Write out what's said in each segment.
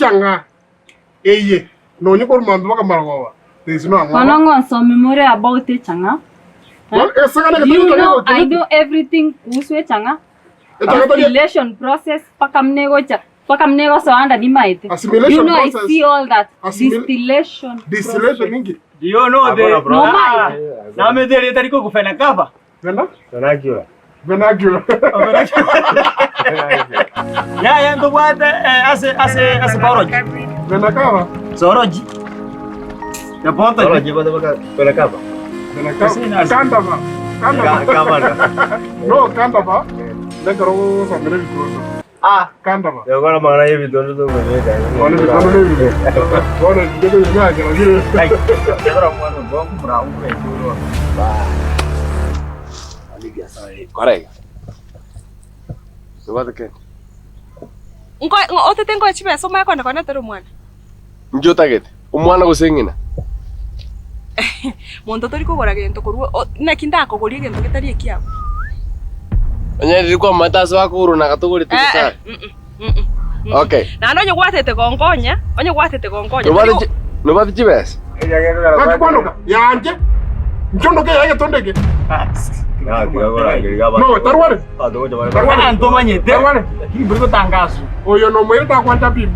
Echang'a eye nonye korwa mambia mpaka marogoba, there is no Bono ang'oba. ng'onsomie more about echang'a. Bono esegana Do you egetari know I egokereti. know everything kuhusu echang'a? Echang'a tari Distillation process mpaka muna egocha mpaka muna egosoa nda nimaete. Do you assimilation know I process. see all that? Assimil- Distillation Distillation process. inki? Do you know the Hakuna problem. Nomaete. Namete erieta rikogufena kava. Vena? Vernacular. Vernacular. Yaya ntobwate eh, ase ase ase biology. Venakava. Zoology. Ya botany. Zoology bado baka venakava. Venakava. Kandava. Kandava. Kava. No, kandava. Nekero gosomera ebitondo. Ah, Kandava. yokora mara y'ebitondo tokobeka. Bono ebitondo nebibe. Bono inche tobimanyera bire. Ekero omwana obo mura umure. Kora iga. Nobwate kende? Nko otete nkoe chibesa omanye kogenda konetera omwana? Inki otagete? Omwana gose eng'ina? Monto tori kogora gento korwa o naki ndakogoria egento getari ekiao? Onye riria kwamanyete ase bakogorwa na gatogorete Eh, eh, gose are. mm, mm, mm, mm. Okay. Naende onye gwatete gonkonya, onye gwatete gonkonya, Nobwate tari chi nobwate chibesa? Gaki kwanoka, yanche, nchondoke yaye egetonda eke. No, tarware. Tarware. Ntomanyete. Tarware. Lakini mburi gotangaswa. Oyo nomoire takwancha bibi.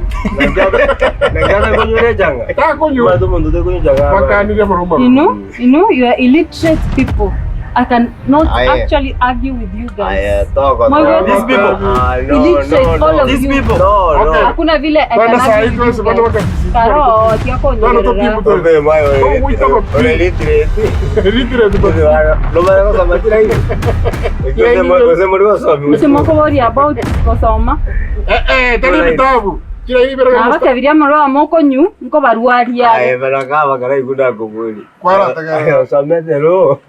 Takonywa. Bakanire boroma. You know, you know, you are illiterate people. I cannot Aye. actually argue with you guys. Aya, toko, My toko. God. These people. Ah, no, Illiterate, no, all no. of These you. people. No, no. Okay. Hakuna vile I Bana can saa argue hii with you tuweze bana guys. wakafisi. Karo, tiako Bana nyorera. topimu to. Ombe, mayo, Oh, we talk of ole illiterate. Illiterate but No me dejo someter ahí. Mchimokoboria about gosoma. eh eh tari bitabu. Kila hii bere Nabatebirie amarwa mokonyu nkobarwaria. Aye, pero acá va caray kuna kubuli. Kwara tagara. Osomete ro.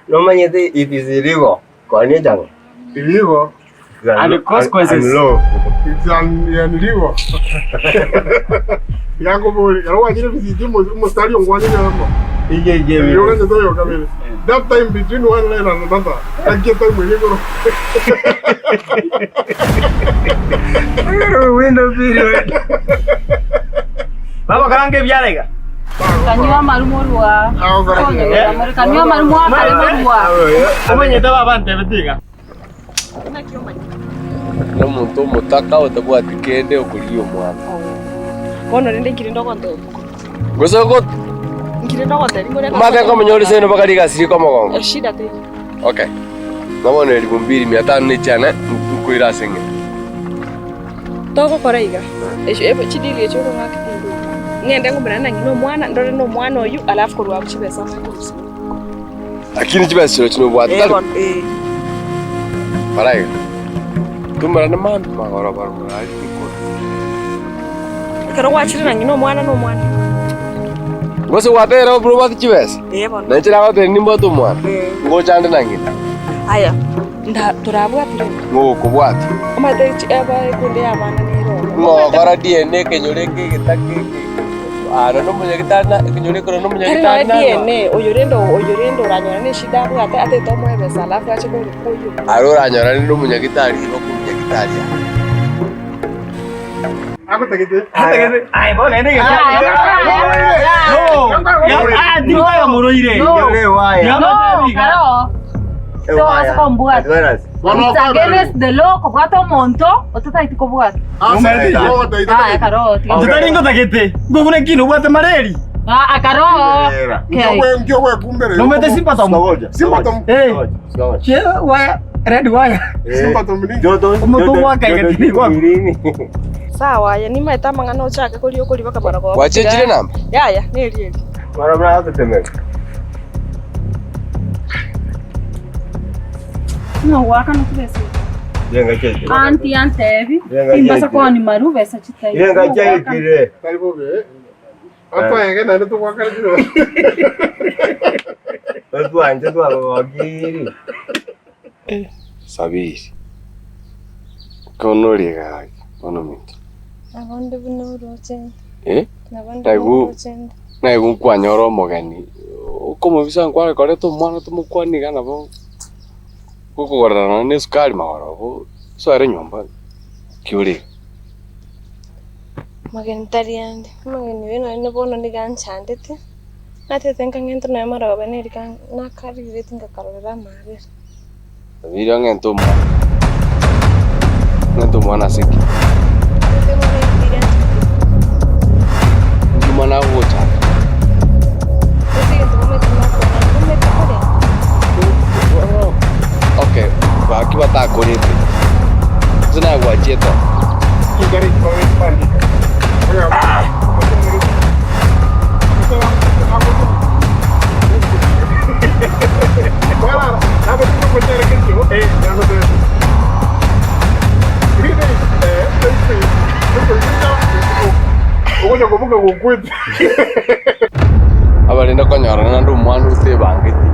No manyete it is illegal. Kwani changa. illegal. And the consequences. And law. It's an illegal. Yango bori, yaro wajire visiti mo mustari ongwani nyamo. Ije ije. Yoga ndio yoga vile. That time between one line and another. That get time illegal. Pero window period. Baba karanga ebiarega. Kanywa amaru morwa. Kanywa amaru mwakare morwa. Omanyete baba ntebete iga. Naki omanye. Nomonto omotaka otabwati kende okorigia omwana. Bono rende nkire ndogontebia. Gose ogot Nkire ndogotebia ngore omate nkomenya ore seino mpaka rigasi riko omogongo. Eshida teiyo. Okay. Nabono elifu mbili mia tano na echiane nkoira ase eng'ina. Togokora iga, echio ebe chidili echio okong'aka ekunduku, ng'ende ng'umerane na ng'ina omwana, ndore na omwana oyio, alafu korwa abwo chibesa amanye korusia. Lakini chibesa chirochio nobwate Eh tari? bono, eh. Kora iga, tumerane mambia magoroba rogoro aria rikoro. Ekero gwachire na ng'ina omwana na omwana. Gose gwatebire buna obwate chibesa? Eh bono. Na inche nagotebia nimbwate omwana, Eh. ngocha nde na ng'ina. Aya, nda torabwatire. Ng'ogokobwatia. Omanyete chi eba ekunde y'abana nere ororo. Ng'ogokora DNA ekenyoro eke egetaka eke aro nomonyagitari na ekenyoro ekero Tari noe nomonyagitari nang'o. DNA, oyo rende oyo rende oranyora ne eshida abwate atete omoe ebesa alafu ache korokwa oyio. Aro oranyorane nomonyagitari igo okomonyagitari aa. Agotagete. Aye bono naende egento. No. Ah, tikoega moroire. No. Ya No, matebi iga. karo. Toase kombwata. It's against the law kobwata omonto otataeti kobwata. Aya karo. tiga- Inche tari ngotagete. Ngokuna ki nobwate mareri. Ah, karo. Okay. Nomete symptom. Symptom. Eh. Che waya red wire. Symptom ni. Sawa aye nimaete amang'ana ochake koria okoria mpaka marogoba. Gwachenchire namba? Yaya, neri eri. Ng'a goakana chibesa echi. Aunty antebi, timbasa kooni maru besa chitaiyo. Ng'a goakana. Tari bobe. Otwaege naende togwakana chibesa. Sabiri, kono orie gaki bono ominto. Nabo nde buna oroche. Eh? Nabo nde buna Naigu oroche nde. naigu nkwanyora omogeni, okomobisa nkware koreta omwana tomokwanie iga nabo gokogorera nonye na esukari magoro obo osoere nyomba ki ore iga. Omogeni tari ande, omogeni oyo nonye bono nigo anchandete, natete nkang'enta nonya marogoba neri nakarigereti ngakarorera amaabera. Riria ng'ente omwana, ng'ente omwana ase ki? Ng'ente omwana riria anchandete. Inki omwana agogochanda? Gose egento momanyete nakora, momanyete korenda. Okay, gaki batakorete, gose naye gwachiete oo? Abarende konyorana naende omwana otebangeti,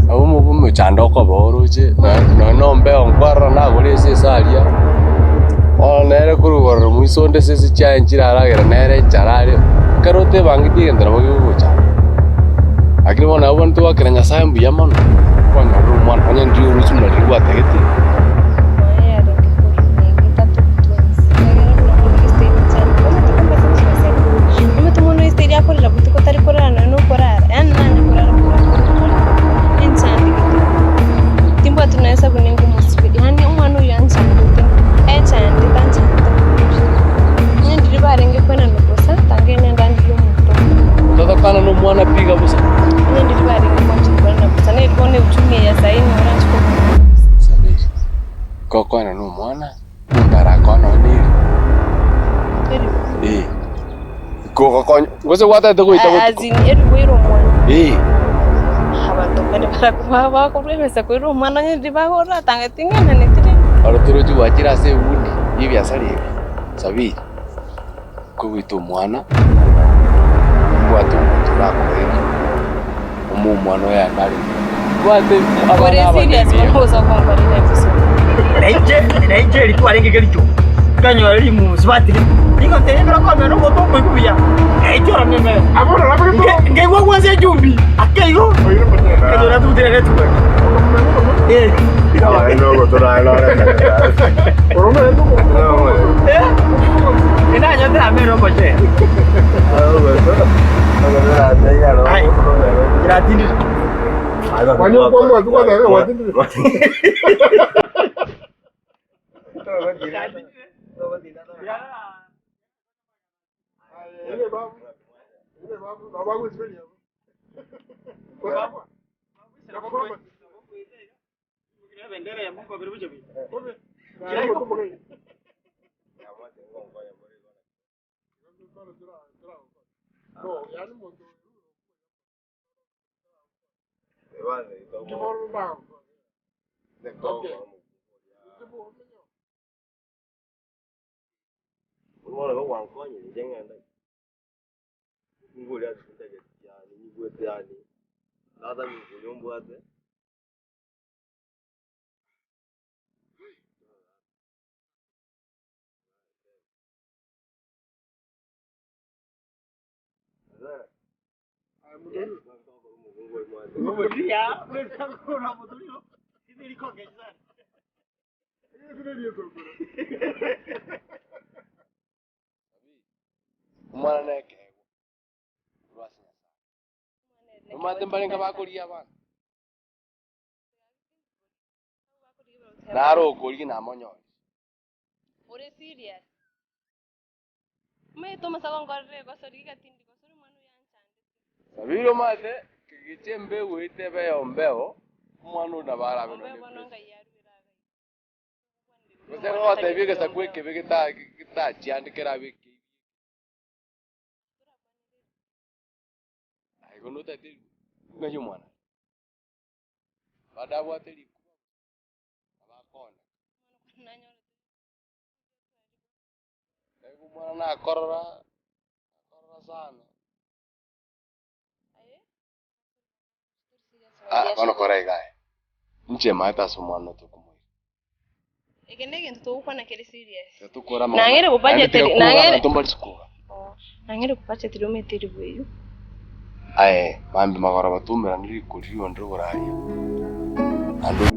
nabo omochando okoba oroche nonye na ombeo nkwarora nagore esese aria, bono nere korwa igoro moiso onde esese chiaye nchiraragera nere enchara are, ekero otebangeti egento nabo kegogochanda. Lakini bono nabo bono togwakera Nyasaye mbuya mono, kwanyorire omwana onye ndiri oroche buna riria gwatagete. Totokana na omwana pi kabisa. Sabiri, Gokwana na omwana, omonto arakwane nonya na eri. Eh. Kogokonya, gose gwatagete goita botuko. Eh. Oro torochi gwachire ase ebundi ye ebiasara ebi, Sabiri. Kogoita omwana, mbwate omonto orakoe omoe omwana oye aye nare mbwate abana aba nebiegwa. Nainche nainche eri twarenge kericho, nkanyora rimusu batiri, nigo ntebia ekero okomena omonto okoigwa buya, naichora meme. Nkaigwa gwansa echumbi, ake igo, nkanyora tugutire network. Eh. Inanyotera amere omochie. Ai, kiratindire. Omwana nekeegwa korwa ase Nyasae. Omanyete mbarenge bakorigia abana? Naro okorigia namonyore. Ore serious? Omanyete omosacha onkorire egoso rigiga tindi gosori omwana oyo anchandete. Sabiri omanyete kegicha embegu eye ebe yombeo, omwana oyo nabo arabe Ombeo nonye bono epressure. ngai aruere iga. Gose ngotebie egesaku ekebe getachiande kerabe ekeibi. Aye igo notagete ng'ai omwana are? Bado abwate rikuba gose nabo akooneka. Nigo omwana nakorora, nakorora sana. Ah, bono kora iga aye. Inche maete ase omwana tokomoira. Eke negento togokwana kere serious. Tiga tokore amang'ana. Nang'ere Naende tiga gobudgeteri koga nang'ere abanto mbari sikoga. Oh, nang'ere gobudgeteri omanyete eribu eyio. Aye, mambia magoroba toumerane rikori rionde oboraria. Naende.